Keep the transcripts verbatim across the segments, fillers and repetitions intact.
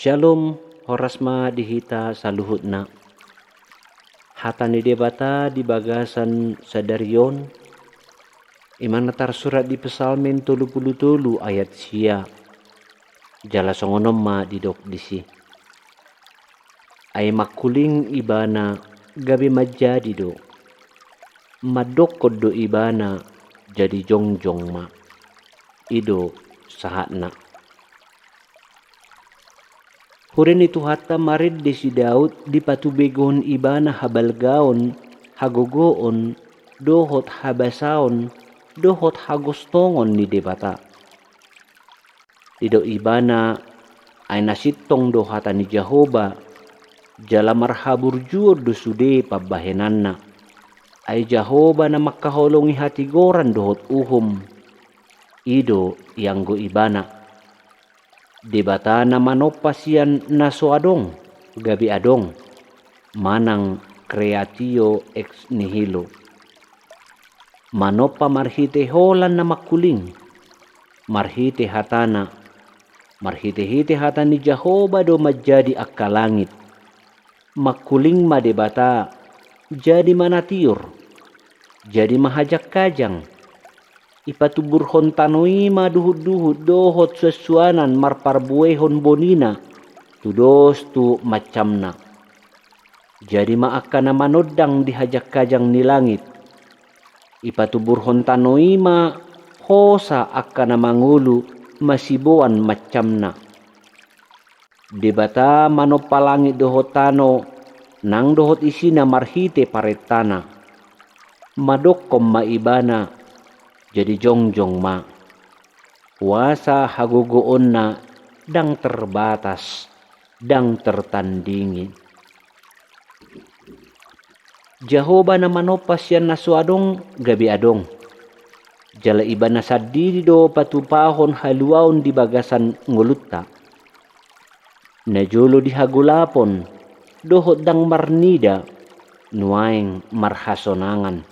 Syalom, horas ma di hita saluhutna. Hata ni Debata di bagasan sadari on, i ma na tarsurat di Psalmen tolu pulu tolu ayat sia. Jala songon on ma didok disi. Ai mangkuling Ibana gabe manjadi do. Mandokkon do Ibana jadi jongjong ma. I do sahatna. Huria ni Tuhanta, marende si Daud dipatubegohon ibana habalgaon, hagogoon, dohot habasaon, dohot hagostongon ni Debata. Didok ibana, ai na sintong do hata ni Jahowa, jala marhaburjuon do sude pambahenanna. Ai Jahowa na mangkaholongi hatigoran dohot uhum, i do ianggo ibana. Debata na manompa sian na so adong gabe adong, manang creatio ex nihilo. Manompa marhite holan na mangkuling, marhite hatana, marhitehite hata ni Jahowa do manjadi angka langit. Mangkuling ma Debata, jadi ma na tiur, jadi ma hajangkajang. Ipatuburhon tano i ma duhutduhut dohot suansuanan marparbuehon bonina, tudos tu mancamna. Jadi ma angka na manondang di hajangkajang ni langit. Ipatuburhon tano i ma hosa angka na mangolu masiboan mancamna. Debata manompa langit dohot tano, nang dohot isina marhite parentana. Mandokkon ma ibana, jadi jongjong ma. Kuasa hagogoonna ndang terbatas, ndang tertandingi. Jahowa na manompa sian na so adong gabe adong. Jala ibana sandiri do patupahon haluaon di bagasan ngolunta. Najolo di hagolapon, dohot ndang marnida, nuaeng marhasonangan.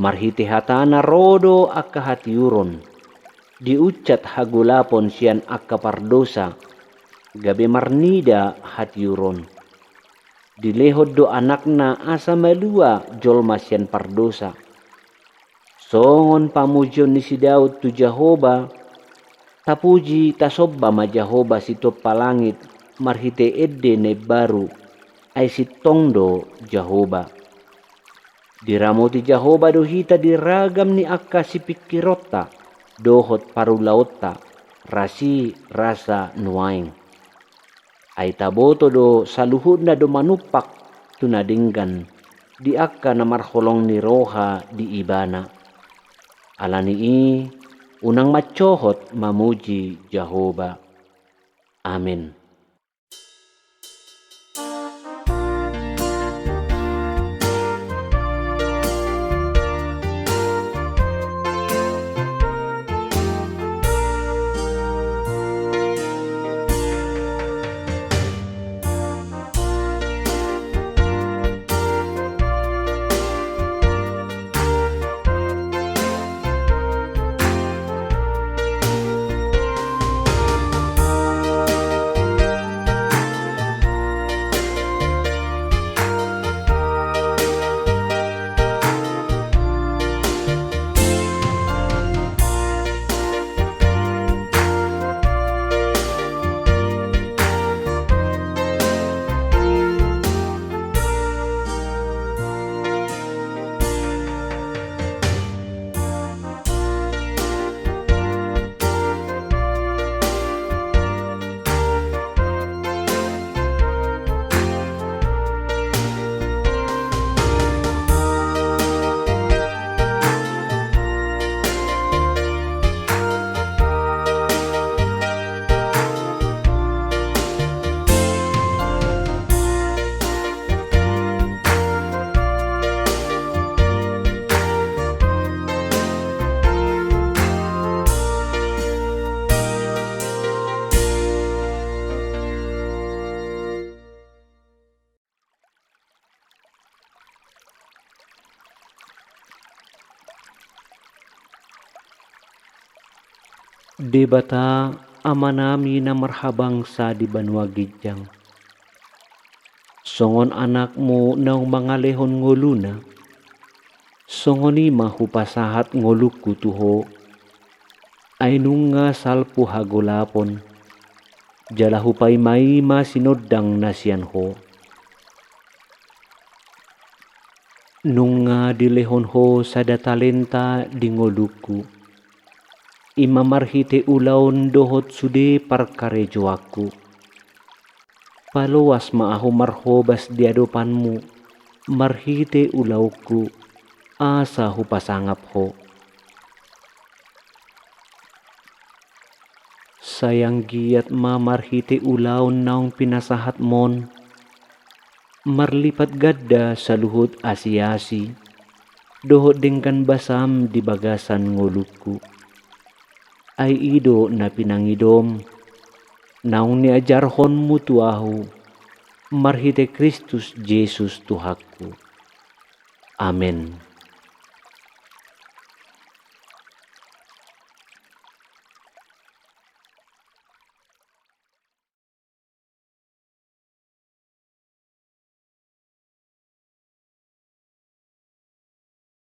Marhite hatana ro do angka hatiuron, diuncit hagolapon sian angka pardosa, gabe marnida hatiuron. Dilehon do anakna asa malua jolma sian pardosa. Songon pamujion ni si Daud tu Jahowa, tapuji tasomba ma Jahowa sitompa langit marhite ende na imbaru, ai sintong do Jahowa. Diramoti Jahowa do hita di ragam ni angka sipingkironta, dohot parulaonta, rasi rasa nuaeng. Ai taboto do saluhutna do manumpak tu na denggan di angka na marholong ni roha di ibana. Ala ni i, unang mancohot mamuji Jahowa. Amen. Debata Amanami na marhabangsa di banua ginjang. Songon anakmu naung mangalehon ngoluna, songon i ma hupasahat ngolungku tu ho. Ai nunga salpu hagolapon, jala hupaimaima sinondang na sian ho. Nunga dilehon ho sada talenta di ngolungku, i ma marhite ulaon dohot sude parkarejoanku. Paloas ma ahu marhobas di adopanmu marhite ulaonku, asa hupasangap ho. Sai anggiat ma marhite ulaon naung pinasahatmon, marlipat ganda saluhut asi-asi dohot denggan basam di bagasan ngolungku. Ai i do na pinangidom naung niajarhonmu tu ahu marhite Kristus Jesus Tuhanku. Amen.